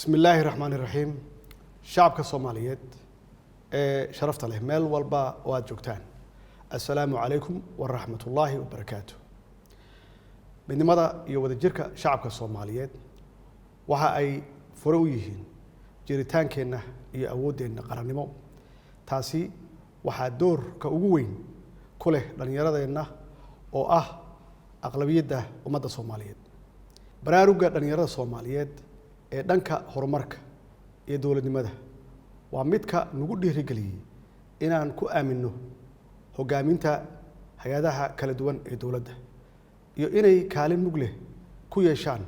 Bismi illaahi raxmaani raxiim. Shacabka Soomaaliyeed ee sharafta leh, meel walba oo aada joogtaan, assalaamu calaykum waraxmat ullaahi wabarakaatu. Midnimada iyo wadajirka shacabka Soomaaliyeed waxa ay fure u yihiin jiritaankeenna iyo awooddeenna qarannimo. Taasi waxaa doorka ugu weyn ku leh dhallinyaradeenna oo ah aqlabiyadda ummadda Soomaaliyeed. Baraarugga dhallinyarada Soomaaliyeed ee dhanka horumarka iyo dowladnimada waa midka nagu dhiirigeliyey inaan ku aaminno hoggaaminta hay-adaha kala duwan ee dowladda iyo inay kaalin mug leh ku yeeshaan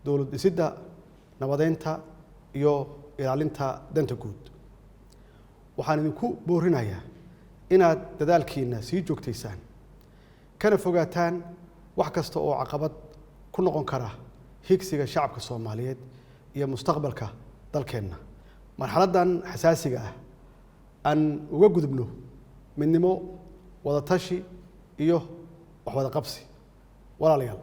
dowlad dhisidda, nabadeynta iyo ilaalinta danta guud. Waxaan idinku boorinayaa inaad dadaalkiina sii joogtaysaan, kana fogaataan wax kasta oo caqabad ku noqon kara higsiga shacabka Soomaaliyeed iyo mustaqbalka dalkeenna. Marxaladdan xasaasiga ah aan uga gudubno midnimo, wadatashi iyo waxwada qabsi. Walaalayaal,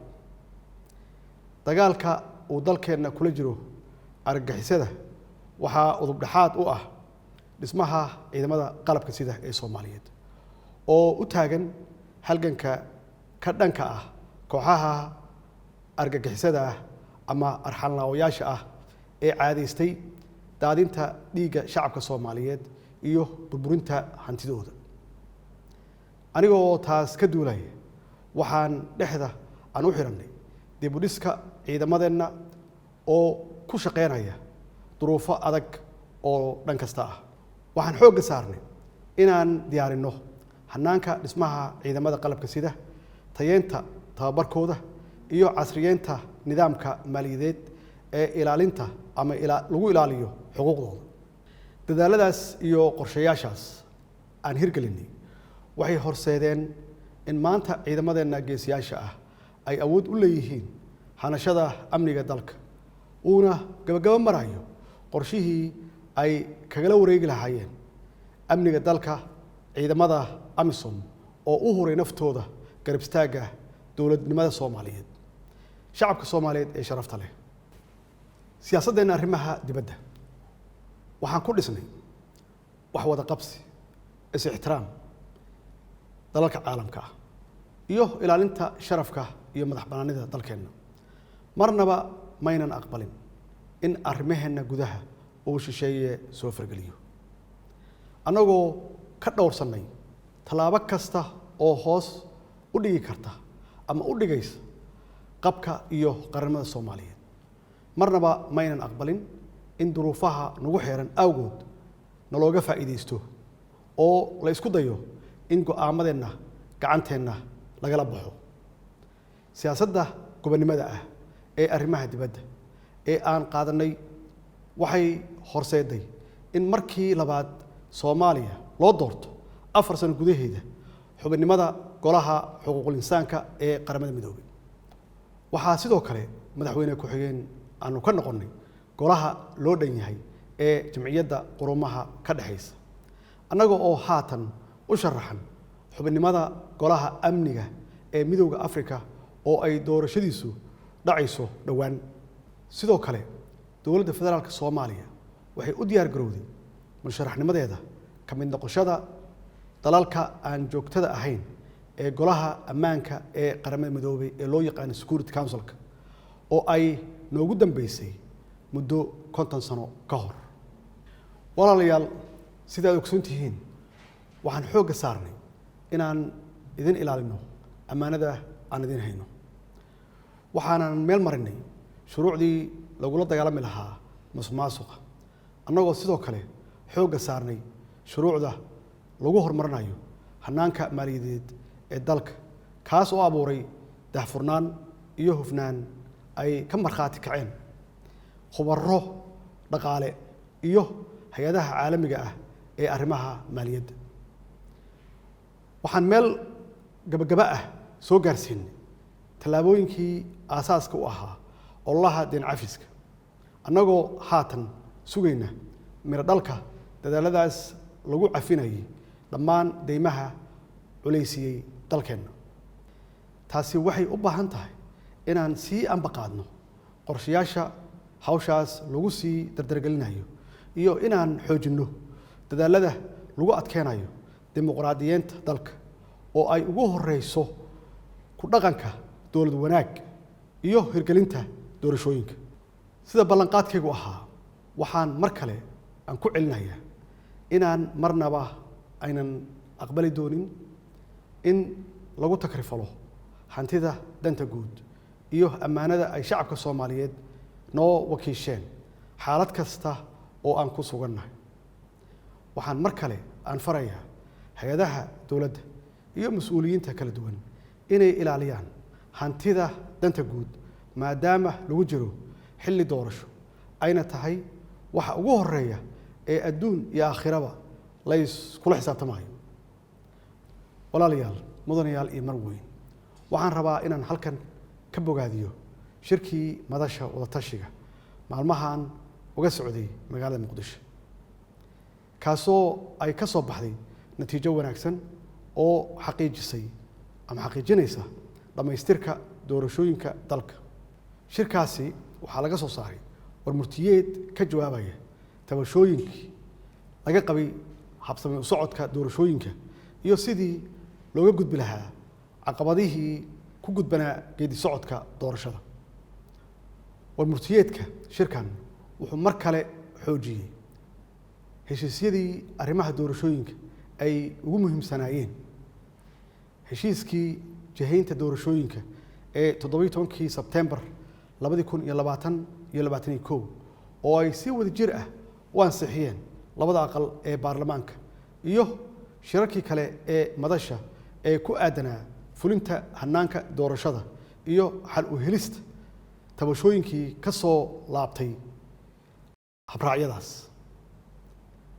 dagaalka uu dalkeenna kula jiro argagixisada waxaa udub dhexaad u ah dhismaha ciidamada qalabka sida ee Soomaaliyeed oo u taagan halganka ka dhanka ah kooxaha argagixisada ah ama arxanlaawayaasha ah ee caadaystay daadinta dhiigga shacabka Soomaaliyeed iyo burburinta hantidooda. Anigoo taas ka duulaya, waxaan dhexda aan u xidhannay dib u dhiska ciidamadeenna oo ku shaqeynaya duruufo adag oo dhan kasta ah. Waxaan xoogga saarnay inaan diyaarinno hannaanka dhismaha ciidamada qalabka sida, tayeynta tababarkooda iyo casriyeynta nidaamka maaliyadeed ee ilaalinta ama lagu ilaaliyo xuquuqdooda. Dadaaladaas iyo qorshayaashaas aan hirgelinay waxay horseedeen in maanta ciidamadeenna geesiyaasha ah ay awood u leeyihiin hanashada amniga dalka, uuna gabagabo marayo qorshihii ay kagala wareegi lahaayeen amniga dalka ciidamada AMISOM oo u huray naftooda garab istaagga dowladnimada Soomaaliyeed. Shacabka Soomaaliyeed ee sharafta leh, siyaasaddeena arrimaha dibadda waxaan ku dhisnay wax wada qabsi, is-ixtiraam dalalka caalamka ah iyo ilaalinta sharafka iyo madax bannaanida dalkeenna. Marnaba maynan aqbalin in arrimaheenna gudaha uu shisheeye soo fargeliyo, annagoo ka dhowrsannay tallaabo kasta oo hoos u dhigi karta ama u dhigaysa qabka iyo qarannimada Soomaaliyeed. Marnaba maynan aqbalin in duruufaha nagu xeeran awgood nalooga faa'iidaysto oo la isku dayo in go'aamadeenna gacanteenna lagala baxo. Siyaasadda gobonnimada ah ee arrimaha dibadda ee aan qaadanay waxay horseeday in markii labaad Soomaaliya loo doorto 4 sano gudaheeda xubinnimada Golaha Xuquuqul Insaanka ee Qaramada Midoobay. Waxaa sidoo kale madaxweyne ku-xigeen aanu ka noqonnay golaha loo dhan yahay ee Jamciyadda Qurumaha ka dhexaysa, annaga oo haatan u sharaxan xubinnimada Golaha Amniga ee Midowda Africa oo ay doorashadiisu dhacayso dhowaan. Sidoo kale, Dowladda Federaalka Soomaaliya waxay u diyaar garowday musharaxnimadeeda ka mid noqoshada dalalka aan joogtada ahayn ee Golaha Ammaanka ee Qaramada Midoobay ee loo yaqaano Security Councilka, oo ay noogu dambeysay muddo 50 sano ka hor. Walaalayaal, sida aad ogsoon tihiin, waxaan xoogga saarnay inaan idin ilaalino ammaanada aan idin hayno. Waxaanan meel marinay shuruucdii lagula dagaalami lahaa musuqmaasuqa, annagoo sidoo kale xoogga saarnay shuruucda lagu horumarinayo hannaanka maaliyadeed ee dalka, kaas oo abuuray daahfurnaan iyo hufnaan ay ka markhaati kaceen khubaro dhaqaale iyo hay-adaha caalamiga ah ee arrimaha maaliyadda. Waxaan meel gabagaba ah soo gaarsiinay tallaabooyinkii aasaaska u ahaa ololaha deyn cafiska, annagoo haatan sugayna miro dhalka dadaaladaas lagu cafinayay dhammaan deymaha culaysiiyey dalkeenna. Taasi waxay u baahan tahay inaan sii ambaqaadno qorshayaasha Hawshaas lagu sii dardargelinayo iyo inaan xoojinno dadaalada lagu adkeynayo dimuqraadiyeenta dalka oo ay ugu horeyso ku dhaqanka dowlad wanaag iyo hirgelinta doorashooyinka. Sida ballanqaadkaygu ahaa, waxaan mar kale aan ku celinayaa inaan marnaba aynan aqbali doonin in lagu takrifalo hantida danta guud iyo ammaanada ay shacabka Soomaaliyeed noo wakiisheen xaalad kasta oo aan ku sugannahay. Waxaan mar kale aan farayaa hay-adaha dowladda iyo mas-uuliyiinta kala duwan inay ilaaliyaan hantida danta guud maadaama lagu jiro xilli doorasho, ayna tahay waxa ugu horeeya ee adduun iyo aakhiraba la iskula xisaabtamayo. Walaalayaal, mudanayaal iyo marweyn, waxaan rabaa inaan halkan ka bogaadiyo shirkii madasha wadatashiga maalmahan uga socday magaalada Muqdisho, kaasoo ay ka soo baxday natiijo wanaagsan oo xaqiijisay ama xaqiijinaysa dhammaystirka doorashooyinka dalka. Shirkaasi waxaa laga soo saaray warmurtiyeed ka jawaabaya tabashooyinkii laga qabay habsami u socodka doorashooyinka iyo sidii looga gudbi lahaa caqabadihii ku gudbanaa geedi socodka doorashada. Warmurtiyeedka shirkan wuxuu mar kale xoojiyey heshiisyadii arrimaha doorashooyinka ay ugu muhiimsanaayeen heshiiskii jihaynta doorashooyinka ee 17-kii Sebtembar 2020 iyo 21 oo ay si wada jir ah u ansixiyeen labada aqal ee baarlamaanka iyo shirarkii kale ee madasha ee ku aadanaa fulinta hanaanka doorashada iyo xal u helista tabashooyinkii ka soo laabtay habraacyadaas.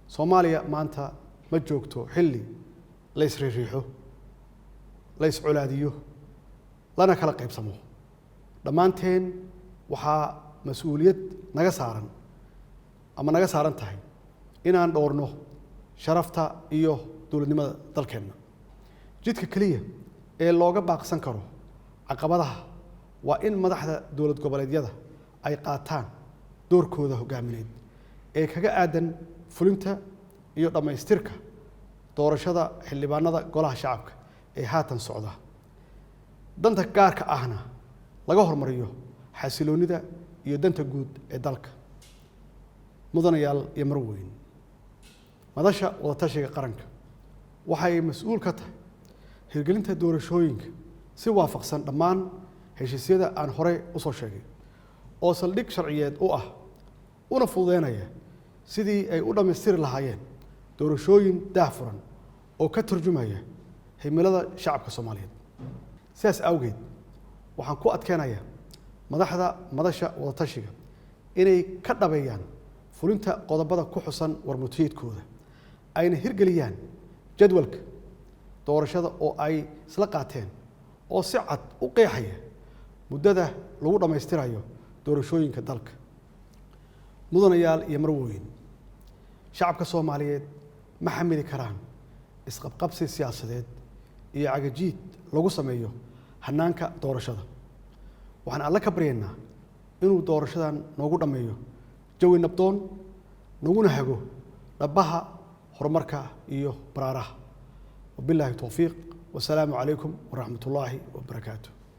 Soomaaliya maanta ma joogto xilli la isriiriixo, la iscolaadiyo, lana kala qaybsamo. Dhammaanteen waxaa mas-uuliyad naga saaran ama naga saaran tahay inaan dhowrno sharafta iyo dowladnimada dalkeenna. Jidka keliya ee looga baaqsan karo caqabadaha waa in madaxda dowlad goboleedyada ay qaataan doorkooda hoggaamineed ee kaga aadan fulinta iyo dhammaystirka doorashada xildhibaanada golaha shacabka ee haatan socda, danta gaarka ahna laga hormariyo xasiloonida iyo danta guud ee dalka. Mudanayaal iyo marweyn, madasha wadatashiga qaranka waxay mas-uul ka tahay hirgelinta doorashooyinka si waafaqsan dhammaan heshiisyada aan horey u soo sheegay oo saldhig sharciyeed u ah una fududeynaya sidii ay u dhammaystiri lahaayeen doorashooyin daahfuran oo ka turjumaya himilada shacabka Soomaaliyeed. Sidaas awgeed, waxaan ku adkeynayaa madaxda madasha wadatashiga inay ka dhabeeyaan fulinta qodobada ku xusan warmutiyeedkooda, ayna hirgeliyaan jadwalka doorashada oo ay isla qaateen oo si cad u qeexaya muddada lagu dhammaystirayo doorashooyinka dalka. Mudanayaal iyo marweyn, shacabka Soomaaliyeed ma xamili karaan isqabqabsi siyaasadeed iyo cagajiid lagu sameeyo hanaanka doorashada. Waxaan alle ka baryaynaa inuu doorashadan noogu dhammeeyo jawi nabdoon, naguna hago dhabbaha horumarka iyo baraaraha. Wabilaahi towfiiq, wasalaamu calaykum waraxmat ullaahi wabarakaatu.